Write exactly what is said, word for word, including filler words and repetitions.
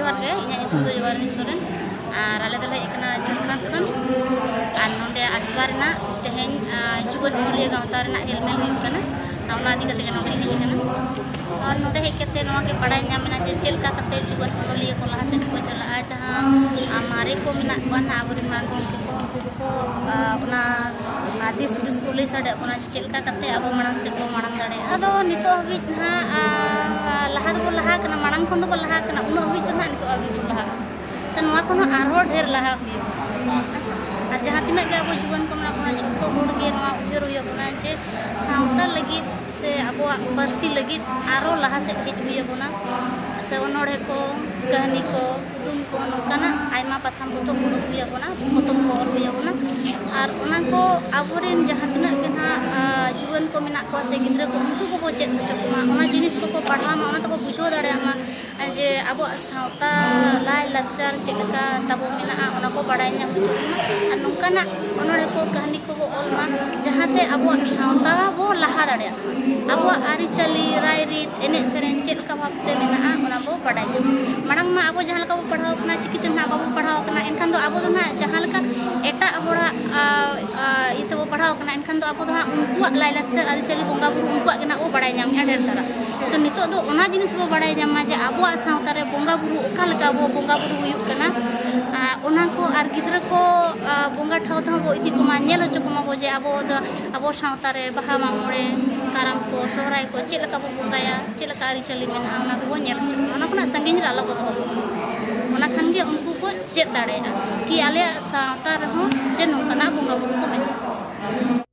ᱡᱚᱦᱟᱨ ᱜᱮ, ᱤᱧᱟᱹᱜ ᱧᱩᱛᱩᱢ ᱫᱚ ᱡᱚᱵᱟᱨᱤᱱᱤ ᱥᱚᱨᱮᱱ᱾ ᱟᱨ ᱟᱞᱮ ᱫᱚᱞᱮ ᱦᱮᱡ ᱟᱠᱟᱱᱟ ᱡᱷᱟᱲᱠᱷᱚᱸᱰ ᱠᱷᱚᱱ᱾ ᱟᱨ ᱱᱚᱰᱮ ᱟᱥᱵᱟ ᱨᱮᱱᱟᱜ ᱛᱮᱦᱮᱧ, ᱟᱨ, ᱡᱩᱣᱟᱹᱱ ᱚᱱᱚᱞᱤᱭᱟᱹ ᱜᱟᱶᱛᱟ ᱨᱮᱱᱟᱜ ᱦᱮᱞᱢᱮᱞ ᱦᱩᱭᱩᱜ ᱠᱟᱱᱟ᱾ ᱟᱨ ᱚᱱᱟ ᱤᱫᱤ ᱠᱟᱛᱮ ᱜᱮ ᱱᱚᱰᱮ ᱞᱮ ᱦᱮᱡ ᱟᱠᱟᱱᱟ᱾ ᱟᱨ ᱱᱚᱰᱮ ᱦᱮᱡ ᱠᱟᱛᱮ ᱱᱚᱣᱟ ᱜᱮ ᱵᱟᱲᱟᱭ ᱧᱟᱢ ᱮᱱᱟ ᱡᱮ ᱪᱮᱫ ᱞᱮᱠᱟ ᱠᱟᱛᱮ ᱡᱩᱣᱟᱹᱱ ᱚᱱᱚᱞᱤᱭᱟᱹ ᱠᱚ ᱞᱟᱦᱟ ᱥᱮᱫ ᱠᱚ ᱪᱟᱞᱟᱜᱼᱟ, ᱡᱟᱦᱟᱸ, ᱟᱨ, ᱢᱟᱨᱮ ᱠᱚ ᱢᱮᱱᱟᱜ ᱠᱚᱣᱟ ᱱᱟᱦᱟᱜ ᱟᱵᱚᱨᱮᱱ ᱢᱟᱨᱮ ᱜᱚᱢᱠᱮ ᱠᱚ, ᱩᱱᱠᱩ ᱫᱚᱠᱚ, ᱟᱨ, ᱚᱱᱟ, ᱟᱨ, ᱫᱤᱥ ᱦᱩᱫᱤᱥ ᱠᱚ ᱞᱟᱹᱭ ᱥᱟᱰᱮ ᱟᱵᱚᱱᱟ ᱡᱮ ᱪᱮᱫ ᱞᱮᱠᱟ ᱠᱟᱛᱮ ᱟᱵᱚ ᱢᱟᱲᱟᱝ ᱥᱮᱫ ᱵᱚ ᱢᱟᱲᱟᱝ ᱫᱟᱲᱮᱭᱟᱜᱼᱟ᱾ ᱟᱫᱚ ᱱᱤᱛᱚᱜ ᱦᱟᱹᱵᱤᱡ ᱱᱟᱦᱟᱜ, ᱟᱨ, ᱞᱟᱦᱟ ᱫᱚᱵᱚ ᱞᱟᱦᱟ ᱠᱟᱱᱟ, ᱢᱟᱲᱟᱝ ᱠᱷᱚᱱ ᱫᱚᱵᱚ ᱞᱟᱦᱟ ᱠᱟᱱᱟ, ᱩᱱᱟᱹᱜ ᱦᱟᱹᱵᱤᱡ ᱫᱚ ᱱᱟᱦᱟᱜ ᱱᱤᱛᱚᱜ ᱦᱟᱹᱵᱤᱡ ᱵᱚ ᱞᱟᱦᱟ ᱠᱟᱱᱟ᱾ ᱥᱮ ᱱᱚᱣᱟ ᱠᱷᱚᱱ ᱦᱚᱸ ᱟᱨᱦᱚᱸ ᱰᱷᱮᱨ ᱞᱟᱦᱟ ᱦᱩᱭᱩᱜᱼᱟ᱾ ᱦᱮᱸ ᱥᱮ? ᱟᱨ ᱡᱟᱦᱟᱸ ᱛᱤᱱᱟᱹᱜ ᱜᱮ ᱟᱵᱚ ᱡᱩᱣᱟᱹᱱ ᱠᱚ ᱢᱮᱱᱟᱜ ᱵᱚᱱᱟ, ᱡᱷᱚᱛᱚ ᱦᱚᱲ ᱜᱮ ᱱᱚᱣᱟ ᱩᱭᱦᱟᱹᱨ ᱦᱩᱭ ᱟᱵᱚᱱᱟ ᱡᱮ ᱥᱟᱶᱛᱟ ᱞᱟᱹᱜᱤᱫ ᱥᱮ ᱟᱵᱚᱣᱟᱜ ᱯᱟᱹᱨᱥᱤ ᱞᱟᱹᱜᱤᱫ ᱟᱨᱚ ᱞᱟᱦᱟ ᱥᱮᱫ ᱦᱮᱡ ᱦᱩᱭ ᱟᱵᱚᱱᱟ᱾ ᱥᱮ ᱚᱱᱚᱬᱦᱮ ᱠᱚ, ᱠᱟᱹᱦᱱᱤ ᱠᱚ, ᱠᱩᱫᱩᱢ ᱠᱚ, ᱱᱚᱝᱠᱟᱱᱟᱜ ᱟᱭᱢᱟ ᱯᱟᱛᱷᱟᱢ ᱯᱚᱛᱚᱵ ᱩᱰᱩᱠ ᱦᱩᱭ ᱟᱵᱚᱱᱟ, ᱯᱚᱛᱚᱵ ᱠᱚ ᱚᱞ ᱦᱩᱭ ᱟᱵᱚᱱᱟ᱾ ᱟᱨ ᱚᱱᱟ ᱠᱚ ᱟᱵᱚᱨᱮᱱ ᱡᱟᱦᱟᱸ ᱛᱤᱱᱟᱹᱜ ᱜᱮ ᱱᱟᱦᱟᱜ, ᱟᱨ, ᱡᱩᱣᱟᱹᱱ ᱠᱚ ᱢᱮᱱᱟᱜ ᱠᱚᱣᱟ ᱥᱮ ᱜᱤᱫᱽᱨᱟᱹ ᱠᱚ, ᱩᱱᱠᱩ ᱠᱚᱵᱚ ᱪᱮᱫ ᱦᱚᱪᱚ ᱠᱚᱢᱟ, ᱚᱱᱟ ᱡᱤᱱᱤᱥ ᱠᱚᱠᱚ ᱯᱟᱲᱦᱟᱣ ᱢᱟ, ᱚᱱᱟ ᱛᱮᱠᱚ ᱵᱩᱡᱷᱟᱹᱣ ᱫᱟᱲᱮᱭᱟᱜ ᱢᱟ ᱡᱮ ᱟᱵᱚᱣᱟᱜ ᱥᱟᱶᱛᱟ ᱞᱟᱭᱼᱞᱟᱠᱪᱟᱨ ᱪᱮᱫ ᱞᱮᱠᱟ ᱛᱟᱵᱚ ᱢᱮᱱᱟᱜᱼᱟ, ᱚᱱᱟ ᱠᱚ ᱵᱟᱲᱟᱭ ᱧᱟᱢ ᱦᱚᱪᱚ ᱠᱚᱢᱟ᱾ ᱟᱨ ᱱᱚᱝᱠᱟᱱᱟᱜ ᱚᱱᱚᱬᱦᱮ ᱠᱚ, ᱠᱟᱹᱦᱱᱤ ᱠᱚᱵᱚ ᱚᱞ ᱢᱟ, ᱡᱟᱦᱟᱸᱛᱮ ᱟᱵᱚᱣᱟᱜ ᱥᱟᱶᱛᱟ ᱵᱚ ᱞᱟᱦᱟ ᱫᱟᱲᱮᱭᱟᱜ ᱢᱟ᱾ ᱟᱵᱚᱣᱟᱜ ᱟᱹᱨᱤᱪᱟᱹᱞᱤ, ᱨᱟᱭᱨᱤᱛ, ᱮᱱᱮᱡ ᱥᱮᱨᱮᱧ ᱪᱮᱫ ᱞᱮᱠᱟ ᱵᱷᱟᱵᱽᱛᱮ ᱢᱮᱱᱟᱜᱼᱟ, ᱚᱱᱟ ᱵᱚ ᱵᱟᱰᱟᱭ ᱧᱟᱢᱟ᱾ ᱢᱟᱲᱟᱝ ᱢᱟ ᱟᱵᱚ ᱡᱟᱦᱟᱸ ᱞᱮᱠᱟ ᱵᱚ ᱯᱟᱲᱦᱟᱣ ᱠᱟᱱᱟ, ᱪᱤᱠᱤᱛᱮ ᱱᱟᱦᱟᱜ ᱵᱟᱵᱚ ᱯᱟᱲᱦᱟᱣ ᱠᱟᱱᱟ, ᱮᱱᱠᱷᱟᱱ ᱫᱚ ᱟᱵᱚ ᱫᱚ ᱱᱟᱦᱟᱜ ᱡᱟᱦᱟᱸ ᱞᱮᱠᱟ ᱮᱴᱟᱜ ᱦᱚᱲᱟᱜ, ᱟ, ᱟ, ᱤᱭᱟᱹ ᱛᱮᱵᱚ ᱯᱟᱲᱦᱟᱣ ᱠᱟᱱᱟ, ᱮᱱᱠᱷᱟᱱ ᱫᱚ ᱟᱵᱚ ᱫᱚ ᱦᱟᱸᱜ ᱩᱱᱠᱩᱣᱟᱜ ᱞᱟᱭᱼᱞᱟᱠᱪᱟᱨ, ᱟᱹᱨᱤᱪᱟᱹᱞᱤ, ᱵᱚᱸᱜᱟ ᱵᱩᱨᱩ, ᱩᱱᱠᱩᱣᱟᱜ ᱜᱮ ᱱᱟᱦᱟᱜ ᱵᱚ ᱵᱟᱲᱟᱭ ᱧᱟᱢᱮᱫᱼᱟ ᱰᱷᱮᱨ ᱫᱷᱟᱨᱟ᱾ ᱛᱚ ᱱᱤᱛᱚᱜ ᱫᱚ ᱚᱱᱟ ᱡᱤᱱᱤᱥ ᱵᱚ ᱵᱟᱲᱟᱭ ᱧᱟᱢ ᱢᱟ ᱡᱮ ᱟᱵᱚᱣᱟᱜ ᱥᱟᱶᱛᱟ ᱨᱮ ᱵᱚᱸᱜᱟ ᱵᱩᱨᱩ ᱚᱠᱟ ᱞᱮᱠᱟ ᱵᱚ ᱵᱚᱸᱜᱟ ᱵᱩᱨᱩ ᱦᱩᱭᱩᱜ ᱠᱟᱱᱟ, ᱟ, ᱚᱱᱟ ᱠᱚ, ᱟᱨ ᱜᱤᱫᱽᱨᱟᱹ ᱠᱚ, ᱟ, ᱵᱚᱸᱜᱟ ᱴᱷᱟᱶ ᱛᱮᱦᱚᱸ ᱵᱚ ᱤᱫᱤ ᱠᱚᱢᱟ, ᱧᱮᱞ ᱦᱚᱪᱚ ᱠᱚᱢᱟ ᱵᱚ ᱡᱮ ᱟᱵᱚ ᱫᱚ, ᱟᱵᱚ ᱥᱟᱶᱛᱟ ᱨᱮ ᱵᱟᱦᱟ, ᱢᱟᱜ ᱢᱚᱬᱮ, ᱠᱟᱨᱟᱢ ᱠᱚ, ᱥᱚᱦᱨᱟᱭ ᱠᱚ ᱪᱮᱫ ᱞᱮᱠᱟ ᱵᱚ ᱵᱚᱸᱜᱟᱭᱟ, ᱪᱮᱫ ᱞᱮᱠᱟ ᱟᱹᱨᱤᱪᱟᱹᱞᱤ ᱢᱮᱱᱟᱜᱼᱟ, ᱚᱱᱟ ᱠᱚᱵᱚ ᱧᱮᱞ ᱦᱚᱪᱚ ᱠᱚᱢᱟ, ᱚᱱᱟ ᱠᱷᱚᱱᱟᱜ ᱥᱟᱺᱜᱤᱧ ᱨᱮ ᱟᱞᱚ ᱠᱚ ᱫᱚᱦᱚ ᱠᱚᱢᱟ᱾ ᱚᱱᱟ ᱠᱷᱟᱱ ᱜᱮ ᱩᱱᱠᱩ ᱠᱚ ᱪᱮᱫ ᱫᱟᱲᱮᱭᱟᱜᱼᱟ ᱠᱤ ᱟᱞᱮᱭᱟᱜ ᱥᱟᱶᱛᱟ ᱨᱮᱦᱚᱸ ᱡᱮ ᱱᱚᱝᱠᱟᱱᱟᱜ ᱵᱚᱸᱜᱟ ᱵᱩᱨᱩ ᱠᱚ ᱢᱮᱱᱟᱜᱼᱟ᱾